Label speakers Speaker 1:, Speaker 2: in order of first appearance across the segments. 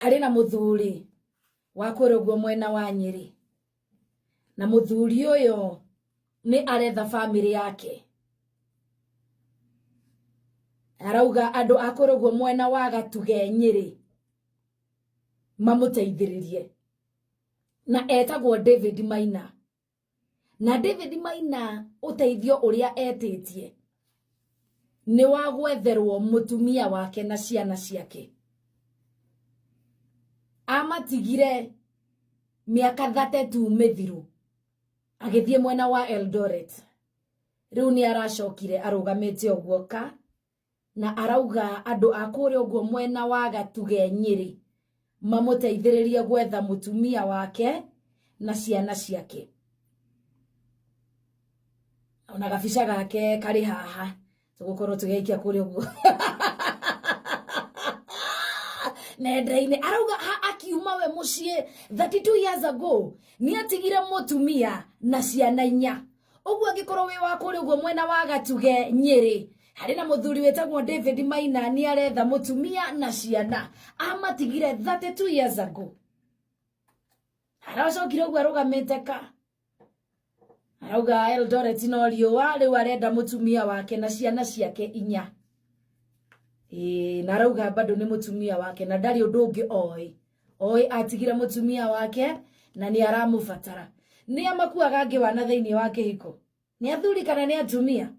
Speaker 1: Harĩ na mũthuri wa kũrĩa ũguo mwena wa Nyĩrĩ, na mũthuri ũyũ nĩ aretha bamĩrĩ yake. Arauga andũ a kũrĩa ũguo mwena wa Gatuge Nyĩrĩ mamũteithĩrĩrie, na etagwo David Maina. Na David Maina ũteithio ũrĩa etĩtie nĩ wa gwetherwo mũtumia wake na ciana ciake. Amatigire mĩaka 32 mĩthiru agĩthiĩ mwena wa Eldoret. Rĩu nĩ aracokire arũgamĩte ũguo ka na arauga andũ a kũrĩa ũguo mwena wa Gatuge Nyĩrĩ mamũteithĩrĩrie gwetha mũtumia wake na ciana ciake. Ona gabica gake karĩ haha tũgũkorwo tũgĩikia kũrĩa ũguo nenda-inĩ. Arauga akiuma we mũciĩ 32 years ago nĩ atigire mũtumia na ciana inya. Ũguo angĩkorwo wĩ wa kũrĩa ũguo mwena wa Gatuge Nyĩrĩ, harĩ na mũthuri wĩtagwo David Maina nĩ aretha mũtumia na ciana amatigire 32 years ago. Aracokire ũguo arũgamĩte ka arauga Eldoret no riũa rĩu arenda mũtumia wake na ciana ciake inya. Ĩĩ, na arauga bado nĩ mũtumia wake na ndarĩ ũndũ ũngĩ oĩ. Oĩ atigire mũtumia wake na nĩ aramũbatara. Nĩ amakuaga ngĩwana thĩinĩ wa kĩhiko? Nĩ athuri kana nĩ atumia?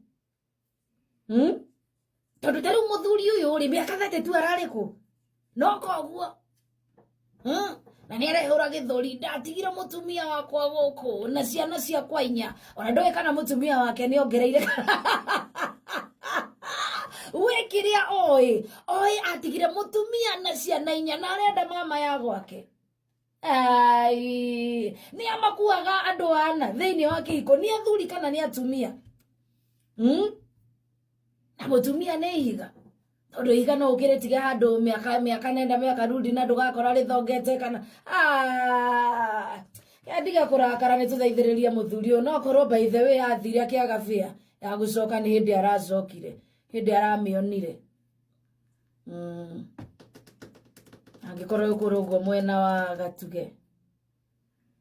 Speaker 1: Tondũ ta rĩu mũthuri ũyũ rĩ, mĩaka 32 ararĩ kũ? No koguo. Na nĩ arehũra gĩthũri, ndatigire mũtumia wakwa gũkũ na ciana ciakwa inya. Ona ndũĩ kana mũtumia wake nĩ ongereire. We kĩrĩa oĩ, oĩ atigire mũtumia na ciana inya na arenda mama ya gwake. Ai, nĩ amakuaga andũ ana thĩinĩ wa kĩhiko, nĩ athuri kana nĩ atumia? Na mũtumia nĩ ihiga, tondũ ihiga no ũkĩrĩtige handũ mĩaka mĩaka nenda mĩaka rudi na ndũgakora rĩthongete kana ndige kũrakara. Nĩ tũteithĩrĩrie mũthuri ũyũ, no korwo by the way athire akĩaga bĩa ya gũcoka, nĩ hĩndĩ aracokire, hĩndĩ aramĩonire. Angĩkorwo ũkũrĩ ũguo mwena wa Gatuge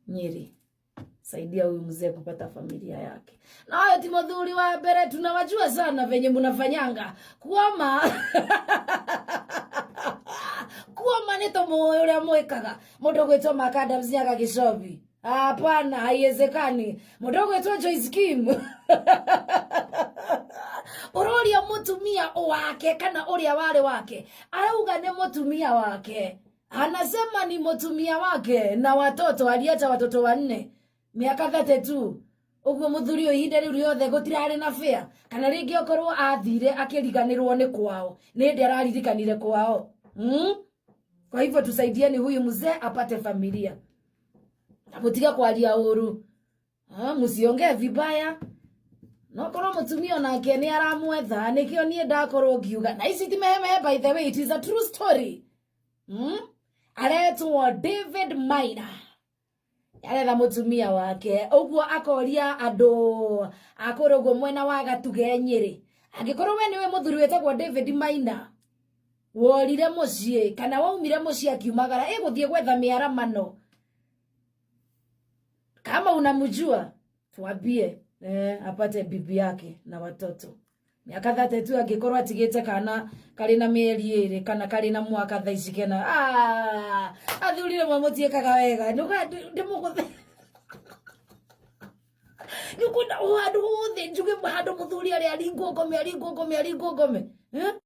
Speaker 1: Nyĩrĩ, saidia huyu mzee kupata familia yake. Na huyo ti mũthuri wa mbere, tunawajua sana venye mnafanyanga kuoma kuoma, nĩ tũmũĩ ũrĩa mwĩkaga. Mũndũ ũgwĩtwo Mark Adams nĩ agagĩcobi? Hapana, haiwezekani. Mũndũ ũgwĩtwo Joyce Kim ũroria mũtumia wake kana ũrĩa warĩ wake, arauga nĩ mũtumia wake, anasema ni mũtumia wake na watoto, aliacha watoto wanne miaka 32. Ũguo mũthuri ũyũ ihinda rĩu rĩothe gũtirarĩ na bĩa, kana rĩngĩ okorwo athire akĩriganĩrwo nĩ kwao, nĩ hĩndĩ araririkanire kwao. Kwa hivyo tusaidieni huyu mzee apate familia na mũtige kwaria ũru. Ah, msiongee vibaya. No korwo mũtumia onake nĩ aramwetha, nĩkĩo niĩ ndakorwo ngiuga na ici ti mehemehe. By the way, it is a true story. Aretwo David Maina, aretha mũtumia wake, ũguo akoria andũ a kũrĩa ũguo mwena wa Gatuge Nyĩrĩ, angĩkorwo we nĩwe mũthuri wĩtagwo David Maina worire mũciĩ kana waumire mũciĩ akiumagara ĩgũthiĩ gwetha mĩaramano, kama unamjua tuambie, apate bibi yake na watoto. Miaka 32 angĩkorwo atigĩte kana karĩ na mĩeri 2 kana karĩ na mwaka thaa ici kena. Ah, athuri rĩmwe mũtiĩkaga wega, ndĩmũgũthe nĩũkwenda o handũ hothe njuge handũ mũthuri arĩa aringwo ngome, aringwo ngome, aringwo ngome, eh?